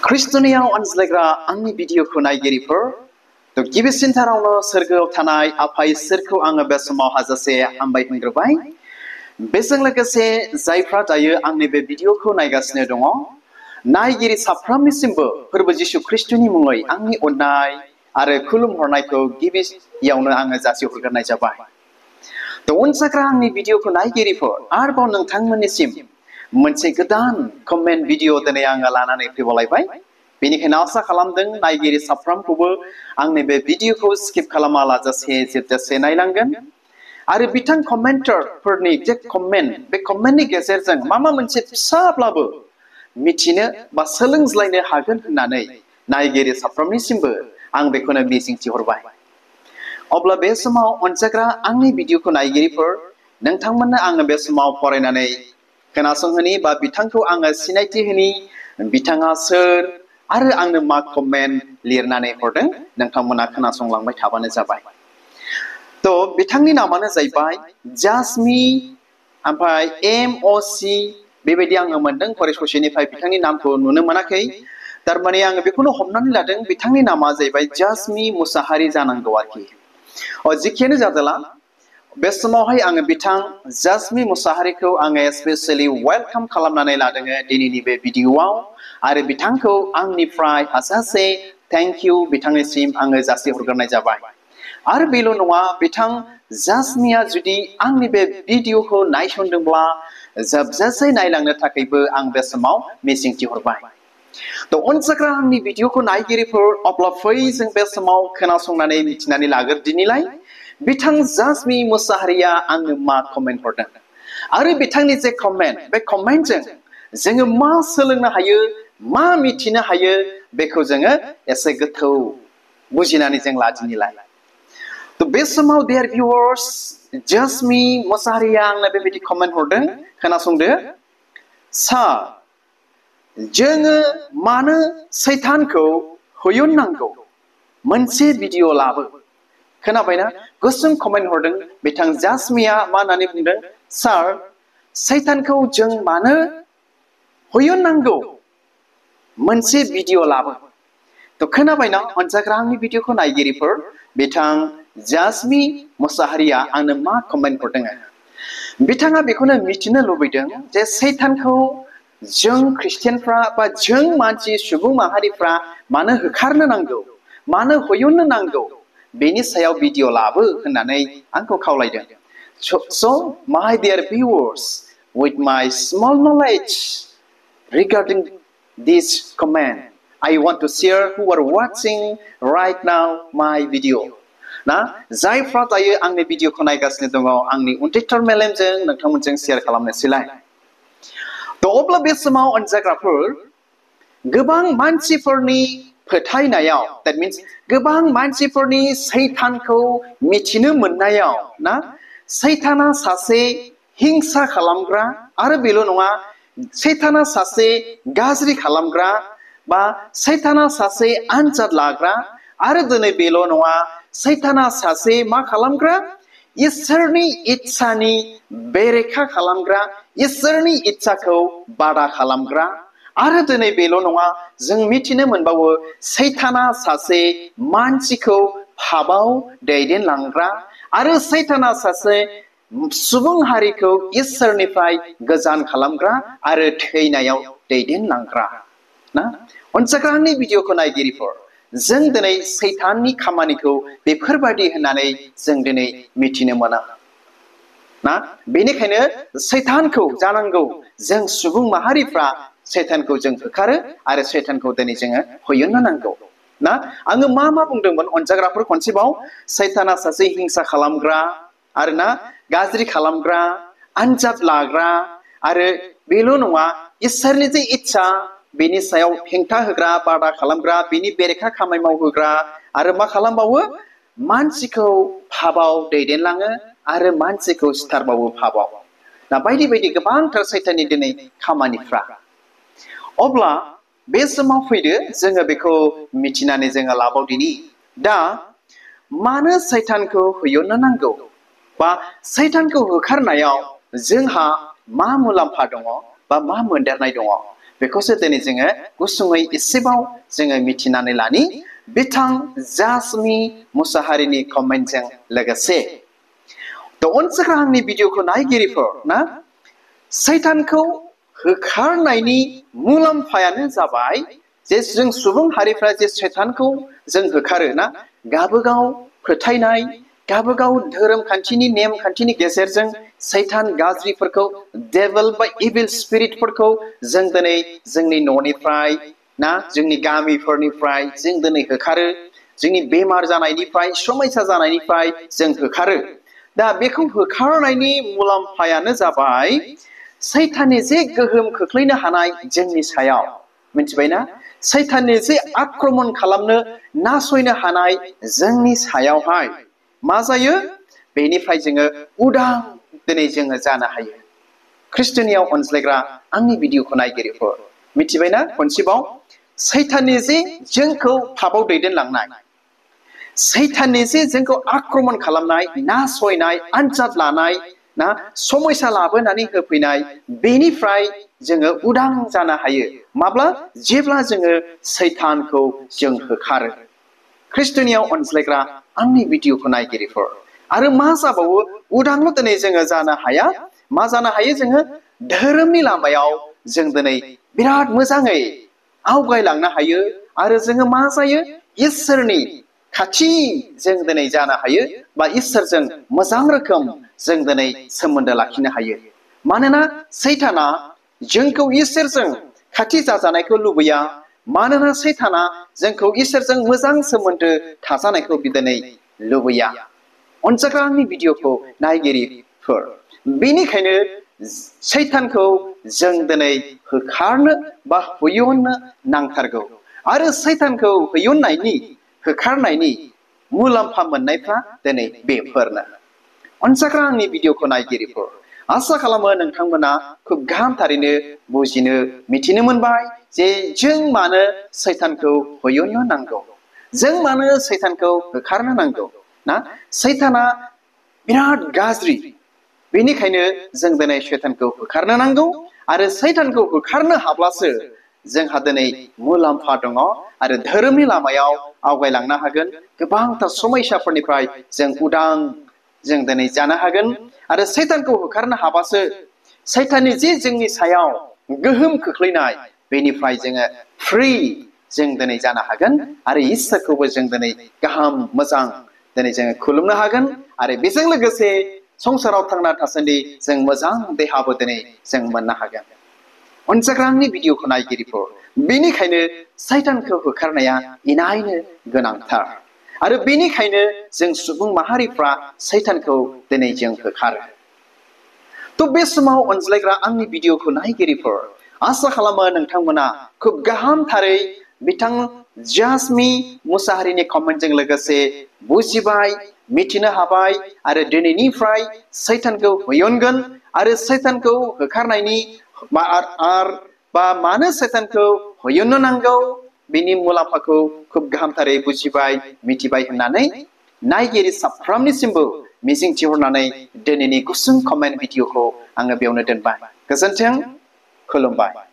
ख्रिस्टनियाव अनज्लायग्रा आंनि भिडिअखौ नायगिरिफोर गिबिसिनथारावनो सोरगोआव थानाय आफा इसोरखौ आङो बे समाव हाजासे हामबाय होनग्रोबाय। बेजों लोगोसे जायफ्रा दायो आंनि बे भिडिअखौ नायगासिनो दङ, नायगिरि साफ्रोमनिसिमबो फोरबो जिशु ख्रिस्टनि मुङै आंनि अननाय आरो खुलुमहरनायखौ गिबियावनो आङो जासिहरग्रोनाय जाबाय। अनजाग्रा आंनि भिडिअखौ नायगिरिफोर, आरोबाव नोंथांमोननिसिम मोनसे गोदान कमेन्ट भिडिअ दिनै आङो लानानै फैबावलायबाय। बेनिखायनो आसा खालामदों नायगिरि साफ्रोमखौबो आंनि बे भिडिअखौ स्किप खालामालाजासे जोबजासे नायलांगोन आरो बिथां कमेन्टारफोरनि जे कमेन्ट, बे कमेन्टनि गेजेरजों माबा मोनसे फिसाब्लाबो मिथिनो बा सोलोंज्लायनो हागोन होननानै नायगिरि साफ्रोमनिसिमबो आं बेखौनो मिजिंथिहरबाय। अब्ला बे समाव अनजाग्रा आंनि भिडिअखौ नायगिरिफोर, नोंथांमोननो आङो बे समाव फरायनानै खोनासंहोनि बा बिथांखौ आङो सिनायथि होनि, बिथाङा सोर आरो आंनो मा कमेन्ट लिरनानै हरदों, नोंथांमोना खोनासंलांबाय थाबानो जाबाय। बिथांनि नामानो जाहैबाय जासमी, ओमफ्राय MOC बेबायदि आङो मोनदों। फराय ससेनिफ्राय बिथांनि नामखौ नुनो मोनाखै, थारमाने आङो बेखौनो हमनानै लादों बिथांनि नामा जाहैबाय जासमी मुसाहारि जानांगौ आरोखि। जिखियानो जादोला, बे समावहाय आङो बिथां जासमी मुसाहारिखौ आङो स्पेसियेलि वेलकाम खालामनानै लादों दिनैनि बे भिडिअआव, आरो बिथांखौ आंनिफ्राय हाजासे थेंक इउ बिथांनिसिम आङो जासिहरग्रोनाय जाबाय। आरो बेल' नङा, बिथां जासमीया जुदि आंनि बे भिडिअखौ नायसनदोंब्ला जोबजासे नायलांनो थाखायबो आं बे समाव मिजिंथिहरबाय। अनजाग्रा आंनि भिडिअखौ नायगिरिफोर, अब्ला फै जों बे समाव खोनासंनानै मिथिनानै लाग्रोदिनिलाय बिथां जासमी मुसाहारिया आंनो मा कमेन्ट हरदों आरो बिथांनि जे कमेन्ट, बे कमेन्टजों जोङो मा सोलोंनो हायो, मा मिथिनो हायो, बेखौ जोङो एसे गोथौ बुजिनानै जों लादिनिलाय। बे समाव डियार भिउवार्स, जासमी मुसाहारिया आंनो बेबायदि कमेन्ट हरदों, खोनासंदो। सार, जोङो मानो सैतानखौ होयननांगौ? मोनसे भिडिअ लाबो। खोनाबायना? गुसुं कमेन्ट हरदों बिथां जासमीया। मा होननानै बुंदों? सार, सैतानखौ जों मानो होयननांगौ? मोनसे भिडिअ लाबो। खोनाबायना अनजाग्रा आंनि भिडिअखौ नायगिरिफोर, बिथां जासमी मुसाहारिया आंनो मा कमेन्ट हरदों? बिथाङा बेखौनो मिथिनो लुबैदों जे सैतानखौ जों ख्रिस्टियानफ्रा बा जों मानसि सुबुं माहारिफ्रा मानो होखारनो नांगौ, मानो होयननो नांगौ, बेनि सायाव भिडिअ लाबो होननानै आंखौ खावलायदों। So, my dear viewers, with my small knowledge regarding this comment, I want to share who are watching right now my video. ना जायफ्रा दायो आंनि भिडिअखौ नायगासिनो दङ, आंनि उन्दैथार मेलेमजों नोंथांमोनजों शेयार खालामनोसैलाय। अब्ला बे समाव अनजाग्राफोर, गोबां मानसिफोरनि फोथायनायाव, that means गोबां मानसिफोरनि सैतानखौ मिथिनो मोननायाव ना, सैताना सासे हिंसा खालामग्रा, आरो बेल' नङा, सैताना सासे गाज्रि खालामग्रा, बा सैताना सासे आनजाद लाग्रा, आरो दिनै बेल' नङा, सैताना सासे मा खालामग्रा? इसोरनि इच्छानि बेरेखा खालामग्रा, इसोरनि इच्छाखौ बादा खालामग्रा। आरो दिनै बेल' नङा, जों मिथिनो मोनबावो सैताना सासे मानसिखौ पापआव दैदेनलांग्रा, आरो सैताना सासे सुबुं हारिखौ इसोरनिफ्राय गोजान खालामग्रा आरो थैनायाव दैदेनलांग्रा। ना अनजाग्रा आंनि भिडिअखौ नायगिरिफोर, जों दिनै सैताननि खामानिखौ बेफोरबायदि होननानै जों दिनै मिथिनो मोना। ना बेनिखायनो सैतानखौ जानांगौ जों सुबुं माहारिफ्रा सैतानखौ जों होखारो आरो सैतानखौ दिनै जोङो होयननो नांगौ। ना आङो मा बुंदोंमोन अनजाग्राफोर? खनसेबाव, सैताना सासे हिंसा खालामग्रा, आरो ना गाज्रि खालामग्रा, आनजाद लाग्रा, आरो बेल' नङा, इसोरनि जे इच्छा बेनि सायाव हेंथा होग्रा, बादा खालामग्रा, बेनि बेरेखा खामानि मावहोग्रा, आरो मा खालामबावो? मानसिखौ पापआव दैदेनलाङो आरो मानसिखौ सिथारबावो पापआव। ना बायदि बायदि गोबांथार सैताननि दिनै खामानिफ्रा। अब्ला बे समाव फैदो जोङो बेखौ मिथिनानै जोङो लाबावदिनि। दा मानो सैतानखौ होयननो नांगौ, बा सैतानखौ होखारनायाव जोंहा मा मुलाम्फा दङ, बा मा मोनदेरनाय दङ, बेखौसो दिनै जोङो गुसुङै एसेबाव जोङो मिथिनानै लानि बिथां जासमि मुसाहारिनि कमेन्टजों लोगोसे थ' अनसायग्रा आंनि भिडिअखौ नायगिरिफोर ना सैतानखौ होखारनायनि मुलाम्फायानो जाबाय जे जों सुबुं हारिफ्रा जे सैतानखौ जों होखारो ना गावबागाव फोथायनाय गावबागाव धोरोम खान्थिनि नेम खान्थिनि गेजेरजों सैतान गाज्रिफोरखौ डेभिल बा इभिल स्पिरिटफोरखौ जों दिनै जोंनि न'निफ्राय ना जोंनि गामिफोरनिफ्राय जों दिनै होखारो जोंनि बेमार जानायनिफ्राय समस्या जानायनिफ्राय जों होखारो दा बेखौ होखारनायनि मुलाम्फायानो जाबाय सैताननि जे गोहोम खोख्लैनो हानाय जोंनि सायाव मिथिबायना सैताननि जे आक्रमण खालामनो नासयनो हानाय जोंनि सायावहाय मा जायो बेनिफ्राय जोङो उदां दिनै जोङो जानो हायो ख्रिस्ट'नियाव अनज्लायग्रा आंनि भिडिअखौ नायगिरिफोर मिथिबायना खनसेबाव सैताननि जे जोंखौ पापाव दैदेनलांनाय सैताननि जे जोंखौ आक्रमण खालामनाय नासयनाय आनजाद लानाय ना समस्या लाबोनानै होफैनाय बेनिफ्राय जोङो उदां जानो हायो माब्ला जेब्ला जोङो सैतानखौ जों होखारो ख्रिस्ट'नियाव अनज्लायग्रा आंनि भिडिअखौ नायगिरिफोर आरो मा जाबावो उदांल' दिनै जोङो जानो हाया मा जानो हायो जोङो धोरोमनि लामायाव जों दिनै बिराद मोजाङै आवगायलांनो हायो आरो जोङो मा जायो इसोरनि खाथि जों दिनै जानो हायो बा इसोरजों मोजां रोखोम जों दिनै सोमोन्दो लाखिनो हायो मानोना सैताना जोंखौ इसोरजों खाथि जाजानायखौ लुबैया मानोना सैताना जोंखौ इसोरजों मोजां सोमोन्दो थाजानायखौ दिनै लुबैया अनसायग्रा आंनि भिडिअखौ नायगिरिफोर बेनिखायनो सैतानखौ जों दिनै होखारनो बा होयननो नांथारगौ आरो सैतानखौ होखारनायनि मुलाम्फा मोननायफ्रा दिनै बेफोरनो अनसायग्रा आंनि भिडिअखौ नायगिरिफोर आसा खालामो नोंथांमोना खुब गाहामथारैनो बुजिनो मिथिनो मोनबाय जे जों मानो सैतानखौ होयननो नांगौ जों मानो सैतानखौ होखारनो नांगौ ना सैताना बिराद गाज्रि बेनिखायनो जों दिनै सैतानखौ होखारनो नांगौ आरो सैतानखौ होखारनो हाब्लासो जोंहा दिनै मुलाम्फा दङ आरो धोरोमनि लामायाव आवगायलांनो हागोन गोबांथार समस्याफोरनिफ्राय जों उदां जों दिनै जानो हागोन आरो सैतानखौ होखारनो हाबासो सैताननि जे जोंनि सायाव गोहोम खोख्लैनाय बेनिफ्राय जोङो फ्रि जों दिनै जानो हागोन आरो इसोरखौबो जों दिनै गाहाम मोजां दिनै जोङो खुलुमनो हागोन आरो बेजों लोगोसे संसाराव थांना थासान्दि जों मोजां देहाबो दिनै जों मोननो हागोन अनसायग्रा आंनि भिडिअखौ नायगिरिफोर बेनिखायनो सैतानखौ होखारनाया इनायनो गोनांथार आरो बेनिखायनो जों सुबुं माहारिफ्रा सैतानखौ दिनै जों होखारो थ' बे समाव अनज्लायग्रा आंनि भिडिअखौ नायगिरिफोर आसा खालामो नोंथांमोना खुब गाहामथारै बिथां जासमि मुसाहारिनि कमेन्टजों लोगोसे बुजिबाय मिथिनो हाबाय आरो दिनैनिफ्राय सैतानखौ होयनगोन आरो सैतानखौ होखारनायनि बा मानो सैतानखौ होयननो नांगौ बिनि मुलाम्फाखौ खुब गाहामथारै बुजिबाय मिथिबाय होननानै नायगिरि साफ्रोमनिसिमबो मिजिंथिहरनानै दिनैनि गुसुं कमेन्ट भिडिअखौ आङो बेयावनो दोनबाय गोजोन्थों खुलुमबाय